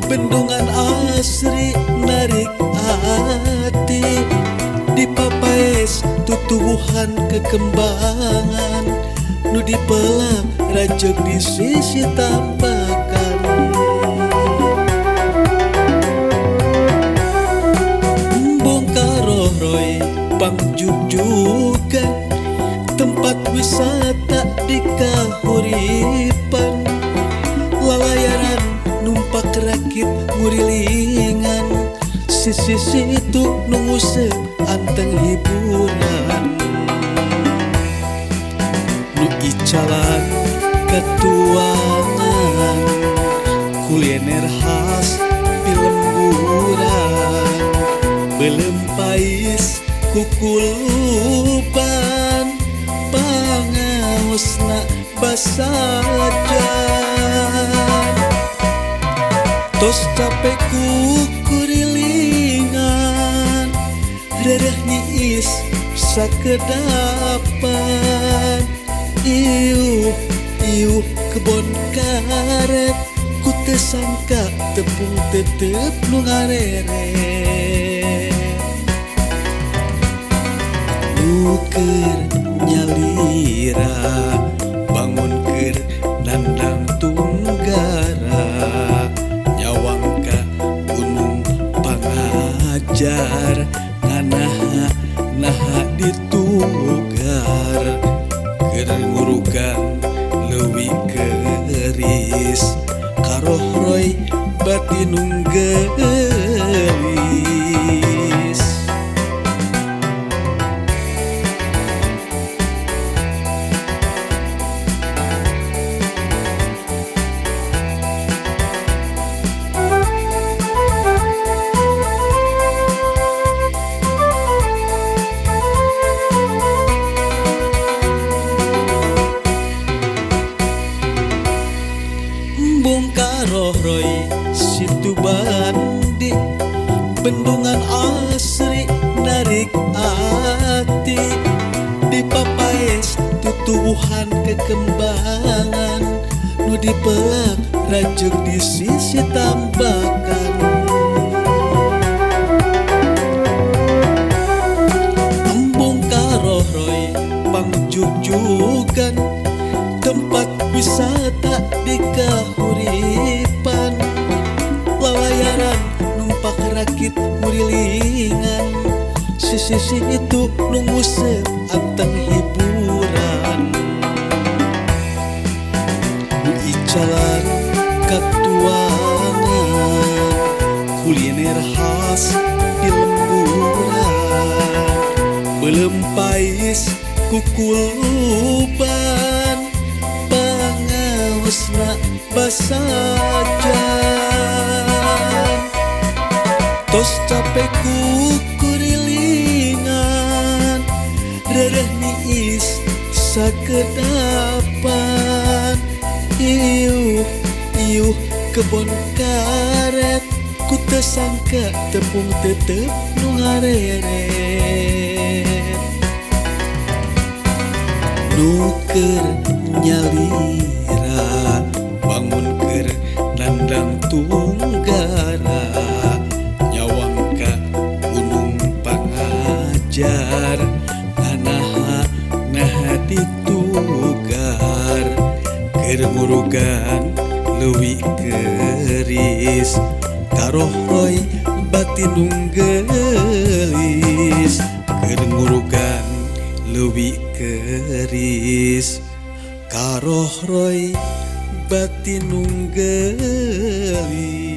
Bendungan asri narik hati, di papaes tutuwuhan kekembangan, nu dipelak rajeg di sisi tambakan. Embung karohroy pangjugjugan, tempat wisata di kahuripan, lalayaran numpak rakit ngurilingan, sisi situ nunguse anteng hiburan. Nu icalan ketuangan, kuliner khas di lemburan, belempais kukulupan, pangaosna basajan. Tos capek kukurilingan, rereh nyiis sakedapan, iuh iuh kebon karet, ku teu sangka tepung tetep nu ngareret. Nu keur nyalira bangun keur nandang tunggara, nyawang ka gunung pangajar, nganaha naha ditugar, keur ngurugan leuwih geuris, karohroy batinung geulis. Embung karohroy situ bandi, bendungan asri narik hati, di papaes tutuwuhan kekembangan, nu dipelak rajeg di sisi tambakan. Embung karohroy pangjugjugan, tempat wisata di kahuripan, lalayaran numpak rakit ngurilingan, sisi itu nunguse anteng hiburan. Nu icalan katuangan, kuliner khas di lemburan, belempais kukulupan, pangaosna basajan. Tos capek kukurilingan, rereh niis sakedapan, iuh iuh kebon karet, ku teu sangka tepung tetep nu ngareret. Nu keur nyalira bangun keur nandang tunggara, nyawang ka gunung pangajar, nganaha naha ditugar, keur ngurugan leuwih geuris, karohroy batinung geulis, keur ngurugan leuwih geuris, karohroy batinung geulis.